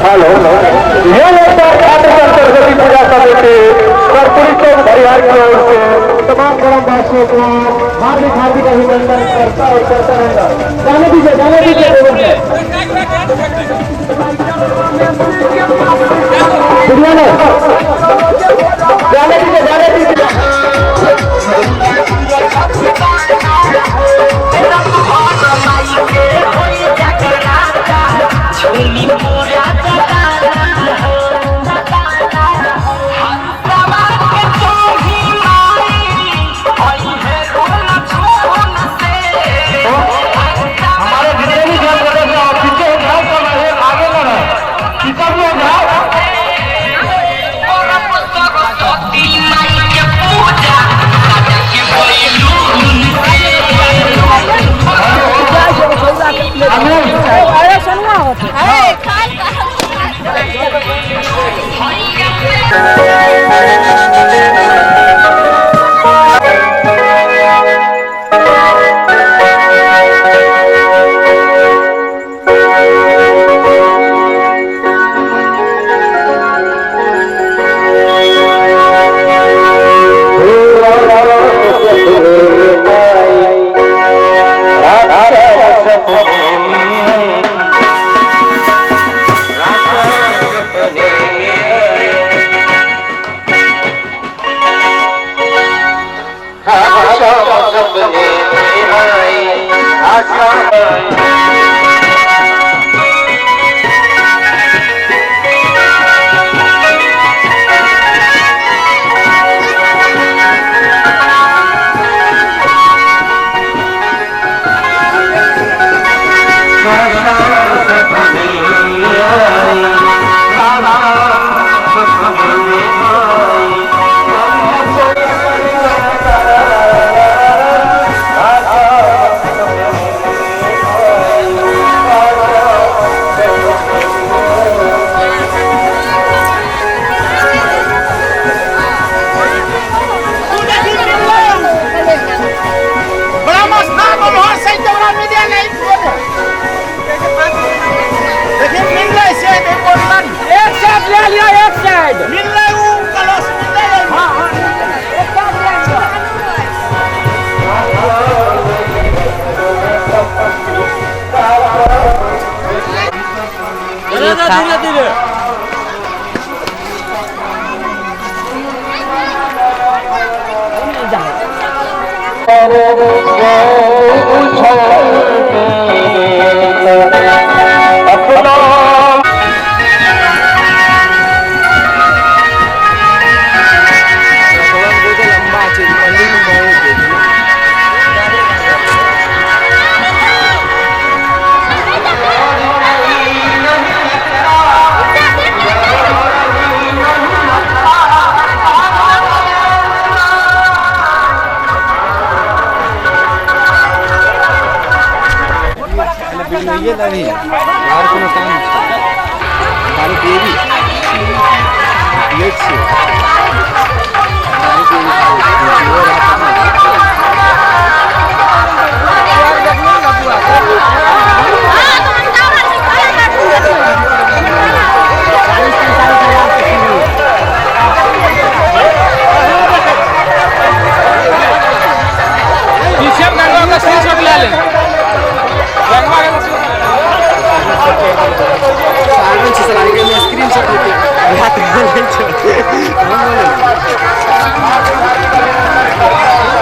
Hello, ये लगता छात्र संघ सरस्वती पूजा समिति कर्पूरी चौक परिवार की ओर से तमाम ग्रामवासियों को हार्दिक हार्दिक अभिनंदन करता और करता रहेगा। जाने दीजिए, जाने दीजिए लोगों को। जाने दीजिए, जाने दीजिए। हमारे जितने भी जन सदस्य हैं, पीछे हो जाओ, सब आगे ना रहे, पीछे भी हो जाओ।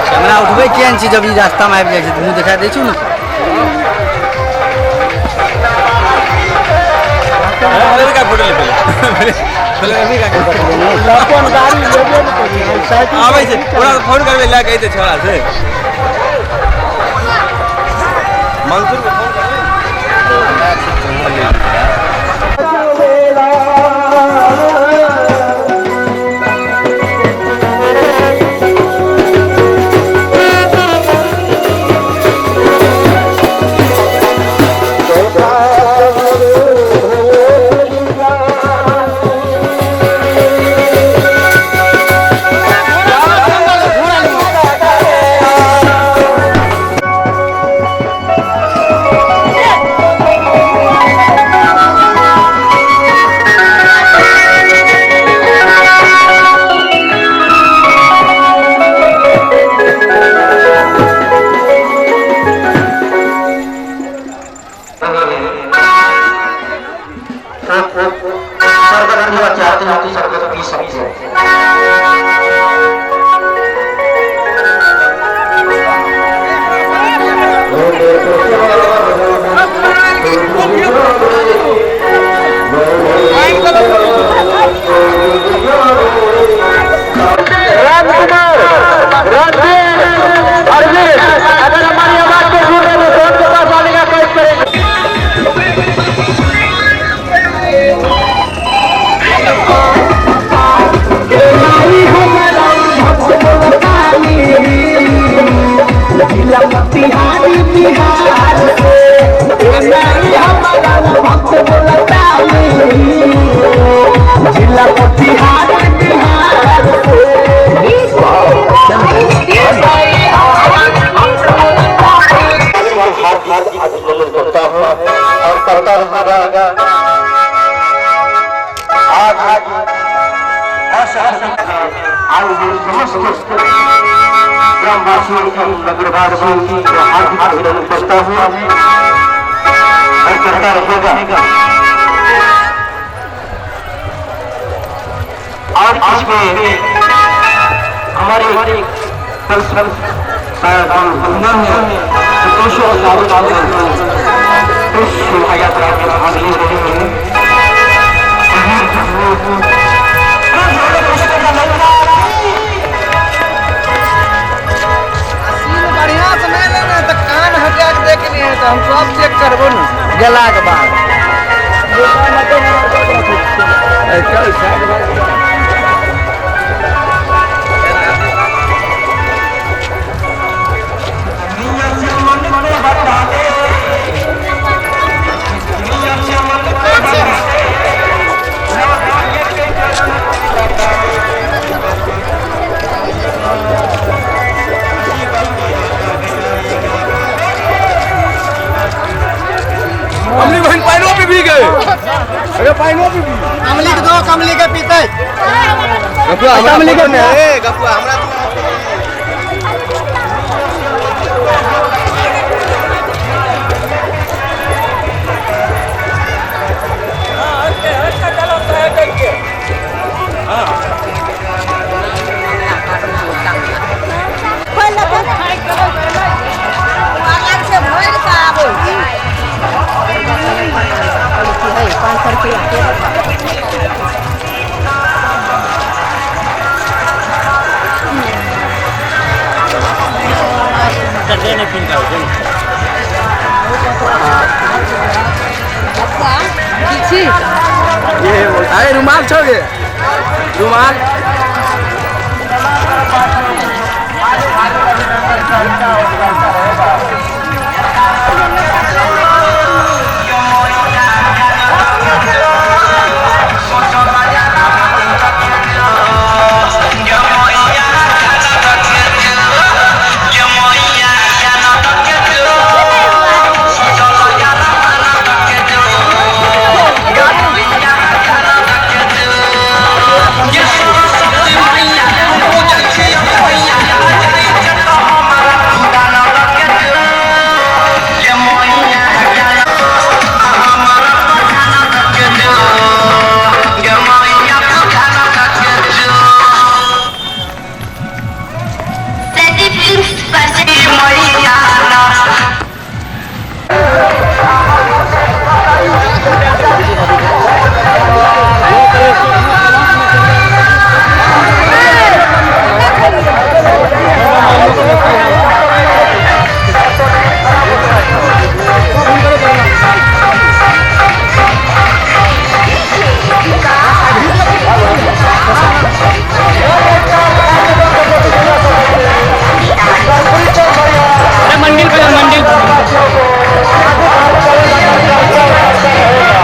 कैमरा उठबै किया नहि छी जब ई रास्तामे आबि जाइ छै तऽ मुँह देखा दै छौ ने। आबै छै ओकरा फोन करबै लए के अयतै छोड़ा से मंसूर के फोन करबै। मोतिहारी बिहार से। ए माई हमारा भक्त बोलतानी जिला मोतिहारी बिहार से। हार्दिक अभिनंदन करता हूँ और करता रहूंगा। आज समस्त ग्रामवासियों नगरवासियों को हार्दिक अभिनंदन करता हूँ और करता रहेगा। और इसमें हमारे इस शोभा यात्रा में भाग ले रहे हैं। बढ़िया से नहीं लेना तो कान हटा के देख लिए तो हम सब चेक करबो न गेला के बाद। चल साइड भाग। हमनी बहन पानियो पी भी गए। अरे पानियो पी भी। कमली के दो, कमली के पीते। गपुआ कमली के ए गपुआ हमरा अरे रुमाल छोड़ रुमाल।